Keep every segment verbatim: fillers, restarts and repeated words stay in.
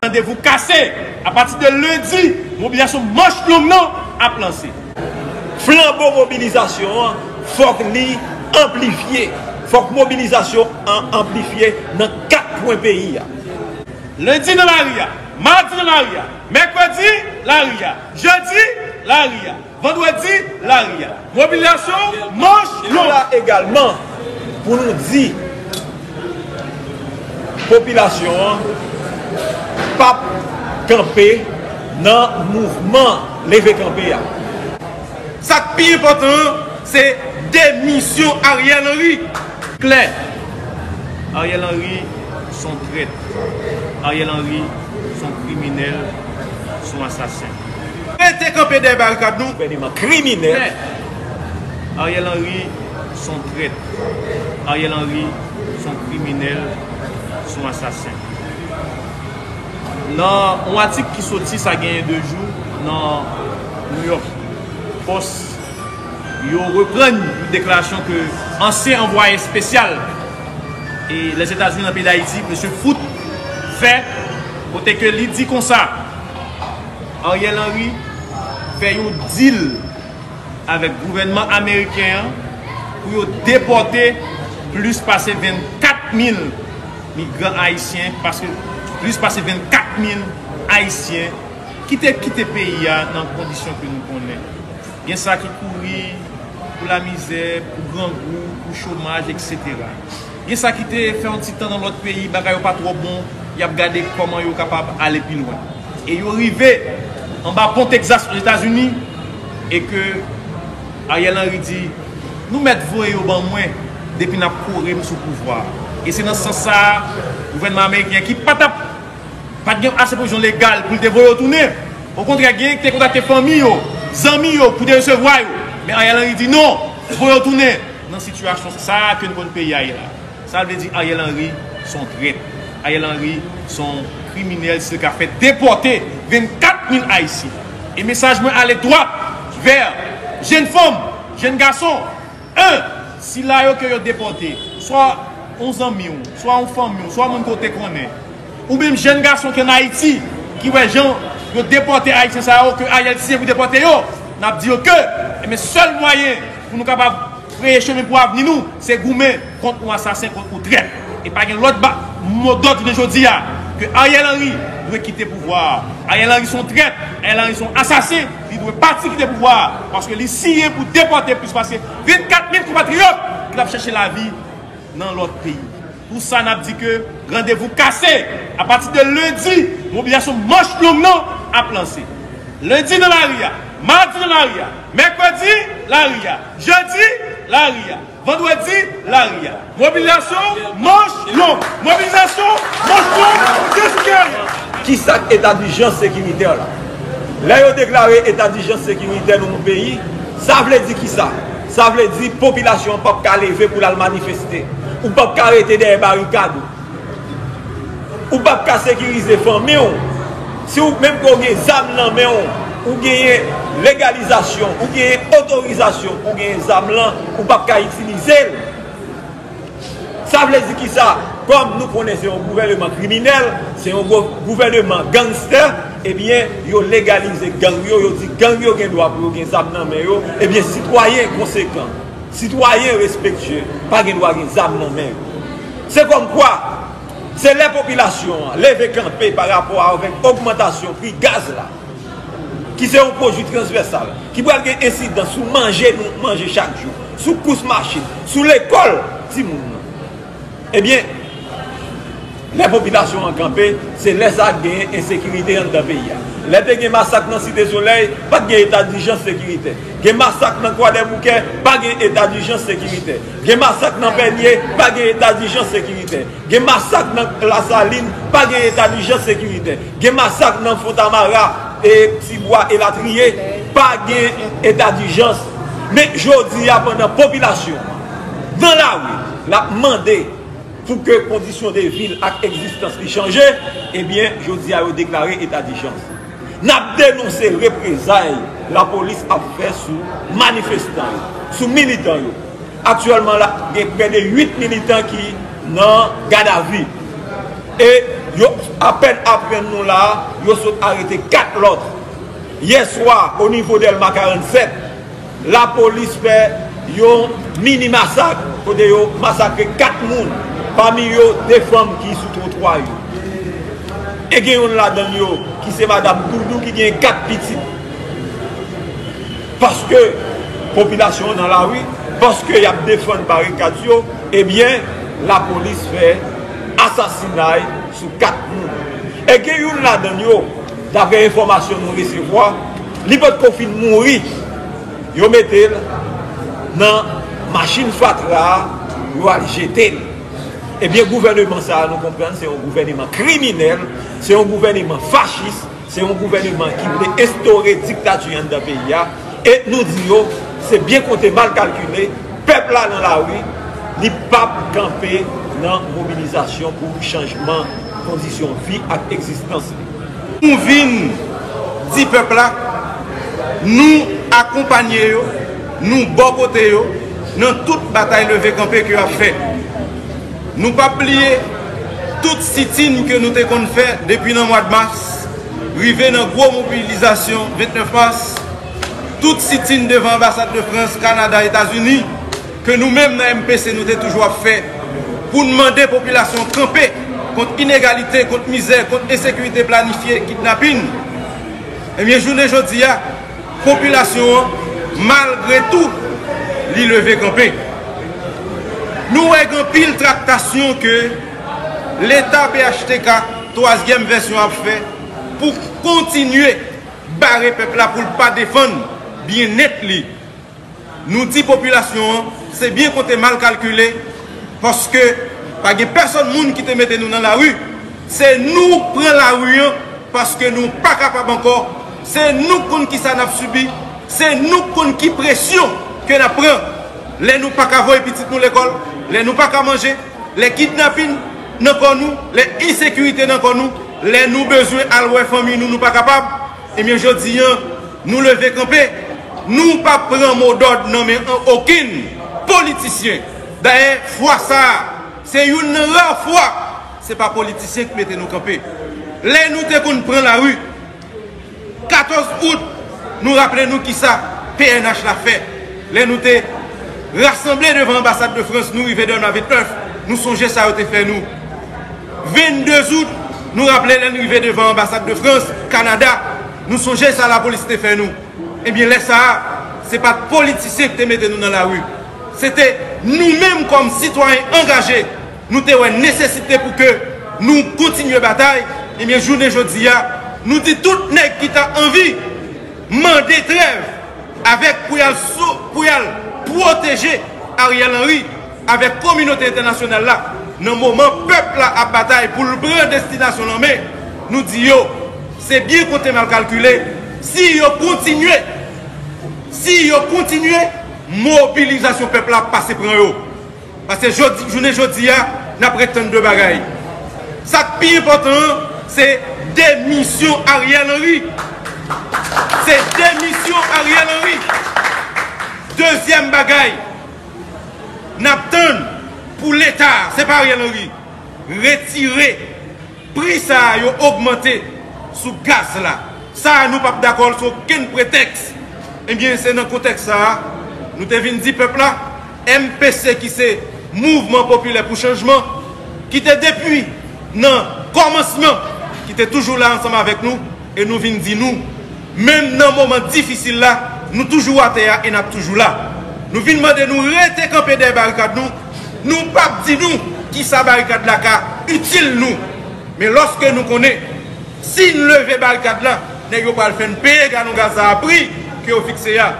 Randevou kase! Apati de lendi, mobilizasyon manch long nan ap lanse. Flanbo mobilizasyon an, fòk li anplifye. Fòk mobilizasyon an anplifye nan kat kwen peyi a. Lendi nan lari a, madi nan lari a, mèkredi lari a, jedi lari a, vandredi lari a. Mobilizasyon manch long. Nou la egalman pou nou di popilasyon an p ap kanpe nan mouvman leve kanpe a. Sa k pi enpòtan an, se demisyon Ariel Henry. Klè, Ariel Henry se yon trèt. Ariel Henry se yon kriminèl, se yon asasen. Rete kanpe dèyè barikad nou. Gouvèneman kriminèl. Klè, Ariel Henry se yon trèt. Ariel Henry se yon kriminèl, se yon asasen. Nan yon atik ki soti sa genyen de jou nan New York Post, yo reprann yon deklarasyon ke ansyen anvwaye espesyal e Lèzetazini nan peyi Dayiti, mesye Foote, fè, kote ke li di konsa, Ariel Henry fè yon deal avèk gouvènman ameriken an pou yo depòte plis pase vennkat mil migran ayisyen, paske plis pase vennkat mil ayisyen ki te kite peyi a nan kondisyon ke nou konnen. Gen sa ki kouri pou lamizè, pou grangou, pou chomaj, etsetera. Gen sa ki te fè yon ti tan nan lòt peyi, bagay yo pa twò bon, y ap gade kòman yo kapab ale pi lwen. E yo rive anba pon Texas Ozetazini, e ke Ariel Henry di, nou mèt voye yo ban mwen depi n ap kore m sou pouvwa a. E se nan sans sa a, gouvènman ameriken ki pa t ap pa t gen ase pwovizyon legal pou l te voye yo tounen. Okontrè, genyen ki te kontakte fanmi yo, zanmi yo pou te resevwa yo. Men Ariel Henry di non, voye yo tounen. Nan sitiyasyon sa a ke nou konn peyi a ye la, sa vle di Ariel Henry se yon trèt. Ariel Henry se yon kriminèl si l ka fè depòte vennkat mil Ayisyen. E mesaj mwen ale dwat vè jèn fanm, jèn gason, en, sila yo ke yo depòte, swa yon zanmi w, swa yon fanmi w, swa yon moun ke w te konnen, ou menm jèn gason ki ann Ayiti, ki wè jan yo depòte Ayisyen sa yo, ke Ariel siyen pou depòte yo, n ap di yo ke, enben, sèl mwayen pou nou kapab freye chemen pou avni nou, se goumen kont yon asasen, kont yon trèt. E pa gen lòt ba-, mo dòd jounen jodi a ke Ariel Henry dwe kite pouvwa a. Ariel Henry se yon trèt, Ariel Henry se yon asasen, li dwe pati kite pouvwa a, paske li siyen pou depòte plis pase vennkat mil konpatriyòt ki t ap chèche lavi nan lòt peyi. Pou sa, n ap di ke randevou kase. Apati de lendi, mobilizasyon manch long nan ap lanse. Lendi nan lari a, madi nan lari a, mèkredi lari a, jedi lari a, vandredi lari a. Mobilizasyon manch long. Mobilizasyon manch long, dezouvri lari a. Kisa k eta dijans sekiritè la? Lè yo deklare eta dijans sekiritè nan yon peyi, sa vle di kisa? Sa vle di popilasyon an p ap ka leve pou l al manifeste. Ou p ap ka rete dèyè barikad ou. Ou p ap ka sekirize fanmi w. Si w menm ke w gen zam nan men w, ou genyen legalizasyon, ou genyen otorizasyon pou w genyen zam lan, ou p ap ka itilize l. Sa vle di kisa? Kòm nou konnen se yon gouvèneman kriminèl, se yon gou-, gouvèneman gangstè, ebyen, yo legalize gang yo, yo di gang yo gen dwa pou yo gen zam nan men yo, ebyen, sitwayen konsekan, sitwayen respektye pa gen dwa gen zam nan men yo. Se kòmkwa, se lè popilasyon an leve kanpe pa rapò avèk ogmantasyon pri gaz la, ki se yon pwodui transvèsal, ki pral gen ensidans sou manje nou manje chak jou, sou kous machin, sou lekòl timoun nan. Ebyen, lè popilasyon an kanpe, se lè sa a k genyen ensekirite anndan peyi a. Lè te gen masak nan Site Solèy, pa t gen eta dijans sekiritè. Gen masak nan Kwadèboukè, pa gen eta dijans sekiritè. Gen masak nan Pènye, pa gen eta dijans sekiritè. Gen masak nan Lasalin, pa gen eta dijans sekiritè. Gen masak nan Fontamara, e Tibwa, elatriye, pa gen eta dijans. Men jodi a, pandan popilasyon nan lari, l ap mande pou ke kondisyon de vi l ak egzistans li chanje, ebyen, jodi a, yo deklare eta dijans. N ap denonse reprezay lapolis ap fè sou manifestan yo, sou militan yo. Aktyèlman la, gen prè de uit militan ki nan gadavi. E Yo apèn aprann nou la, yo sot arete kat lòt. Yè swa, o nivo Dèlma karannsèt, lapolis fè yon mini masak, kote yo masakre kat moun, pami yo de fanm ki sou twotwa yo. E gen youn ladan yo ki se madanm Doudou ki gen kat pitit. Paske popilasyon an nan lari, paske y ap defann barikad yo, ebyen, lapolis fè asasinay sou kat moun. E gen youn ladan yo, daprè enfòmasyon nou resevwa, li potko fin mouri. Yo mete l nan machin fatra a, yo al jete l. Ebyen, gouvèneman sa a, nou konprann, se yon gouvèneman kriminèl, se yon gouvèneman fachis, se yon gouvèneman ki vle enstore diktati anndan peyi a. E nou di yo, se byen konte, mal kalkile, pèp la nan lari, li p ap kanpe nan mobilizasyon pou chanjman kondisyon vi ak egzistans li. Nou vin di pèp la, nou akonpanye yo, nou bò kote yo nan tout batay leve kanpe ke y ap fè. Nou p ap bliye tout sitin ke nou te konn fè depi nan mwa mas, rive nan gwo mobilizasyon vennèf mas, tout sitin devan anbasad de Frans, Kanada, Etazini, ke nou menm nan M P C nou te toujou ap fè pou n mande popilasyon kanpe kont inegalite, kont mizè, kont ensekirite planifye, kidnapin. Ebyen, jounen jodi a, popilasyon an, malgre tou, li leve kanpe. Nou wè gen anpil traktasyon ke Leta P H T K twazyèm vèsyon ap fè pou kontinye bare pèp la pou l pa defann byennèt li. Nou di popilasyon an, se byen konte mal kalkile, paske pa gen pèsonn moun ki te mete nou nan lari. Se nou k pran lari an, paske nou pa kapab ankò. Se nou k konn kisa n ap sibi. Se nou k konn ki presyon ke n ap pran. Lè nou pa ka voye pitit nou lekòl, lè nou pa ka manje, lè kidnapin nan kò nou, lè ensekirite nan kò nou, lè nou bezwen al wè fanmi nou, nou pa kapab. Ebyen, jodi a, nou leve kanpe. Nou p ap pran modòd nan men an okenn politisyen. Dayè, fwa sa a, se youn nan ra fwa se pa politisyen k mete nou kanpe. Lè nou te konn pran lari, katòz out, nou raple nou kisa P N H la fè. Lè nou te rasanble devan anbasad de Frans, nou rive Dèlma vennèf, nou sonje sa yo te fè nou. Vennde out, nou raple lè n rive devan anbasad de Frans, Kanada, nou sonje sa lapolis te fè nou. Ebyen, lè sa a, se pa t politisyen ki te mete nou nan lari. Se te nou menm kòm sitwayen angaje, nou te wè nesesite pou ke nou kontinye batay. Ebyen, jounen jodi a, nou di tout nèg ki ta anvi mande trèv avèk pou y al sou, pou y al pwoteje Ariel Henry avèk kominote entènasyonal la, nan moman pèp la ap batay pou l pran destinasyon l an men, nou di yo, se byen konte mal kalkile, si yo kontinye, si yo kontinye, mobilizasyon pèp la ap pase pran yo. Paske jodi, jounen jodi a, n ap ret tann de bagay. Sa k pi enpòtan an, se demisyon Ariel Henry. Se demisyon Ariel Henry. Dezyèm bagay, n ap tann pou Leta, se pa Ariel Henry, retire pri sa a yo ogmante sou gaz la. Sa a, nou p ap dakò l sou okenn pretèks. Ebyen, se nan kontèks sa a, nou te vin di pèp la, M P C ki se Mouvman Popilè pou Chanjman, ki te depi nan kòmansman, ki te toujou la ansanm avèk nou, e nou vin di nou, menm nan moman difisil la, nou toujou atè a e n ap toujou la. Nou vin mande nou rete kanpe dèyè barikad nou, nou p ap di nou kisa barikad la ka itil nou. Men lòske nou konnen, si n leve barikad la, nèg yo pral fè n peye galon gaz la a pri ke yo fikse a.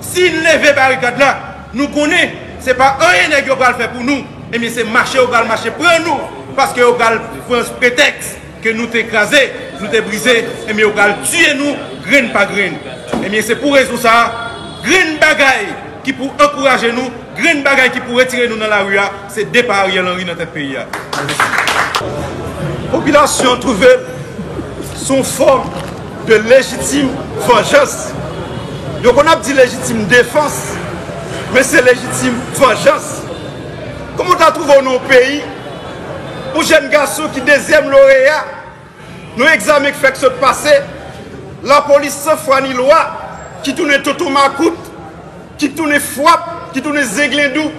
Si n leve barikad la, nou konnen se pa anyen nèg yo pral fè pou nou, ebyen se mache yo pral mache pran nou, paske yo pral pran pretèks ke nou te kraze, nou te brize, ebyen yo pral tiye nou grenn pa grenn. Ebyen se pou rezon sa a, grenn bagay ki pou ankouraje nou, grenn bagay ki pou retire nou nan lari a, se depa Ariel Henry nan tèt peyi a. Popilasyon an twouve l se yon fòm de lejitim vanjans. Yo konn ap di lejitim defans, men se lejitim vanjans. Kòman w ta twouve w nan yon peyi Yon jèn gason ki dezyèm loreya nan egzamen k fèk sot pase, lapolis san fwa ni lwa, ki tounen tonton makout, ki tounen fwap, ki tounen zenglendou,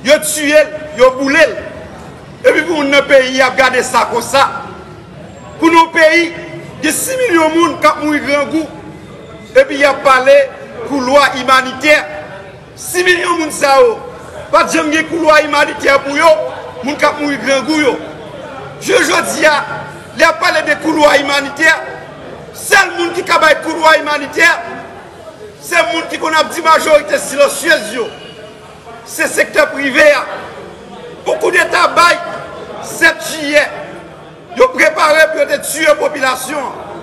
yo tiye l, yo boule l. Epi pou moun nan peyi ap gade sa konsa. Pou nou peyi, gen sis milyon moun k ap mouri grangou, epi y ap pale koulwa imanitè. Sis milyon moun sa yo, pa t janm gen koulwa imanitè pou yo, moun k ap mouri grangou yo. Jounen jodi a, lè y ap pale de koulwa imanitè, sèl moun ki ka bay koulwa imanitè, se moun ki konn ap di majorite silansyez yo. Se sektè prive a. Pou koudeta bay sèt jiyè, yo prepare pou yo te tiye popilasyon an.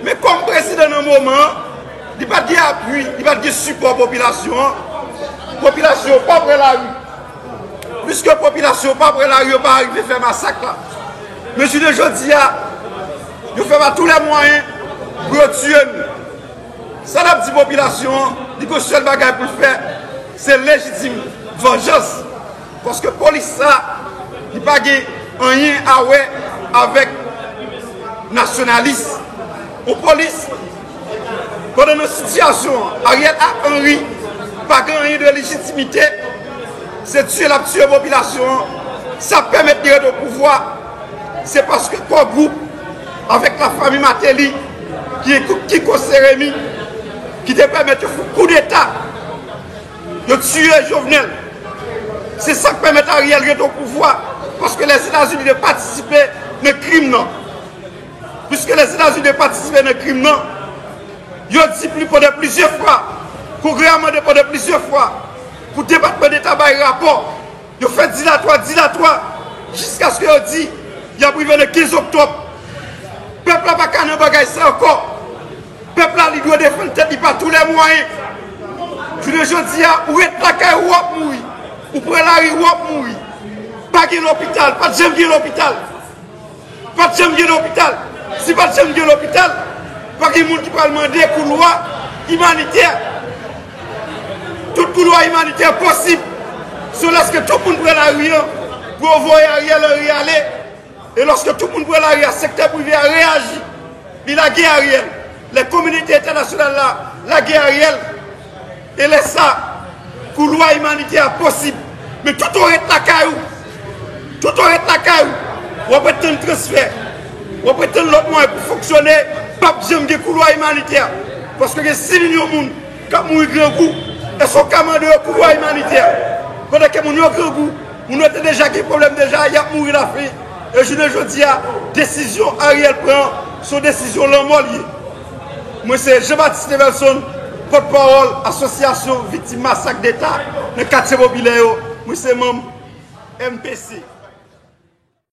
Men kòm prezidan nan moman an, li pa t gen apui, li pa t gen sipò popilasyon an. Popilasyon pa pran lari. Piske popilasyon pa pran lari, yo pa rive fè masak la. Men jounen jodi a, yo fè pa tou lè mwayen pou yo tiye nou. Sa n ap di popilasyon an, li gen sèl bagay pou l fè, se lejitim vanjans. Paske polis sa, li pa gen anyen a wè avèk nasyonalis. Yon polis, pandan nan sitiyasyon an, Ariel ak Henry pa gen anyen de lejitimite, se tiye l ap tiye popilasyon an. Sa pèmèt li ret o pouvwa, se paske Core Group avèk lafanmi Martelly, ki, ki konseye Remy, ki te pèmèt yo fè koudeta, yo tiye Jovenel. Se sa k pèmèt Ariel ret o pouvwa, paske Lèzetazini te patisipe nan krim nan. Piske Lèzetazini te patisipe nan krim nan, yo di pli pandan plizyè fwa, Kongrè a mande pandan plizyè fwa pou Depatman Deta bay rapò. Yo fè dilatwa, dilatwa, jiskaske yo di y ap rive nan kenz oktòb. Pèp la pa ka nan bagay sa ankò. Pèp la, li dwe defann tèt li pa tou lè mwayen. Jounen jodi a, ou ret lakay ou, w ap mouri. Ou pran lari, w ap mouri. Pa gen lopital, pa t janm gen lopital. Pa t janm gen lopital. Si pa t janm gen lopital, pa gen moun ki pral mande koulwa imanitè. Tout koulwa imanitè posib. Se lòske tout moun pran lari an pou yo voye Ariel Henry ale. E lòske tout moun pran lari a, sektè prive a reyaji. Li lage Ariel. Lè kominote entènasyonal la lage Ariel. E lè sa, koulwa imanitè a posib. Men tout ou ret lakay ou. Tout ou ret lakay ou. W ap ret tann transfè. W ap ret tann lòt mwayen pou fonksyone. P ap janm gen koulwa imanitè. Paske gen sis milyon moun k ap mouri grangou. Èske w ka mande yo koulwa imanitè? Pandan ke moun yo grangou, moun yo te deja gen pwoblèm deja, y ap mouri lafen. E jounen jodi a, desizyon Ariel pran, se yon desizyon lanmò l ye. Mwen se Jean Baptiste Nevelson, pòtpawòl Asosyasyon Viktim Masak Deta nan katye popilè yo. Mwen se manm M P C.